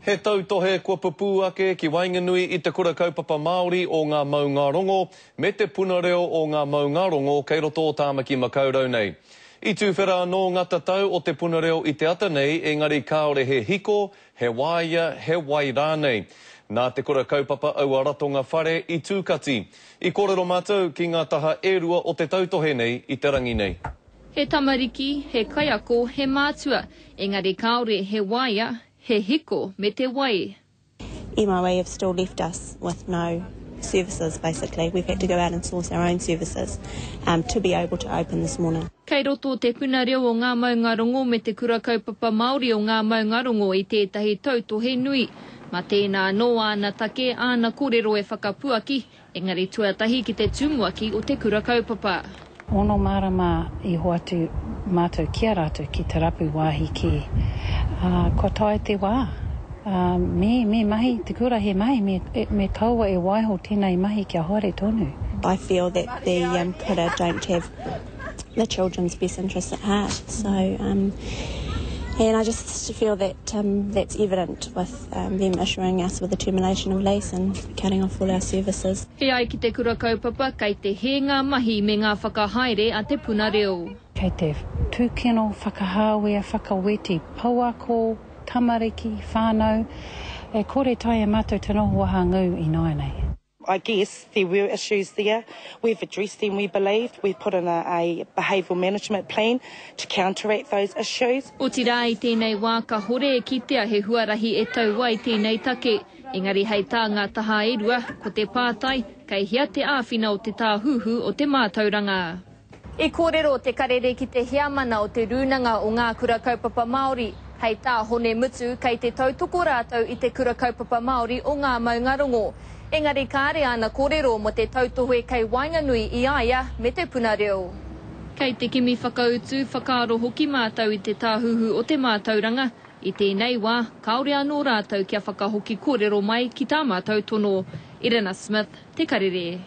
He tautohe kua pupū ake ki waenganui i Te Kura Kaupapa Māori o Ngā Maungārongo me Te Puna Reo o Ngā Maungārongo kei roto o Tāmaki Makaurau nei. I tūwhera anō ngā tatau o Te Puna Reo i te ata nei engari kāore he hiko, he waea, he wai rānei. Nā Te Kura Kaupapa aua ratonga whare i tūkati. I kōrero mātou ki ngā taha e rua o te tautohe nei i te rangi nei. He tamariki, he kaiako, he mātua, engari kāore he waea, he hiko me te wai. MOA have still left us with no services basically. We've had to go out and source our own services um, to be able to open this morning. Kei roto Te Puna Reo o Ngā Maungarongo me Te Kura Kaupapa Māori o Ngā Maungarongo i tētahi tautohe nui. Mā tēnā anō āna take, āna kōrero e whakapuaki, Engari tuatahi ki te tumuaki o te kura kaupapa. Ono marama i hoatu mātou ki a rātou ki te rapu wāhi kē. Ā, kua tae te wā. Ā, me, me mahi te kura he mahi, me, me kaua e waiho tēnei mahi kia haere tonu. I feel that the um, kura don't have the children's best interests at heart. So, um, and I just feel that um, that's evident with um, them issuing us with a termination of lease and cutting off all our services. E ai ki te kura kaupapa, kei te hē ngā mahi me ngā whakahaere a te puna reo. Kei te tūkino, whakahāwea, whakaweti, pouako, tamariki, whānau, e kore taea mātou te noho wahangū ināianei. I guess there were issues there. We've addressed them, we believe. We've put in a, a behavioural management plan to counteract those issues. Otirā i tēnei wā kahore e kitea he huarahi e tau ai tēnei take. Engari hei tā ngā taha e rua, ko te pātai, kei hea te āwhina o te Tāhuhu o te Mātauranga? I kōrero te karere ki te heamana o te Rūnanga o Ngā Kura Kaupapa Māori, hei tā Hone Mutu, kei te tautoko rātou i te Kura Kaupapa Māori o Ngā Maungarongo. Engari kāre āna kōrero mō te tautohe kei waenganui i a ia me te puna reo. Kei te kimi whakautu, whakaaro hoki mātou i te Tāhuhu o te Mātauranga. I tēnei wā, kāore anō rātou kia whakahoki kōrero mai ki tā mātou tono. Irina Smith, Te Karere.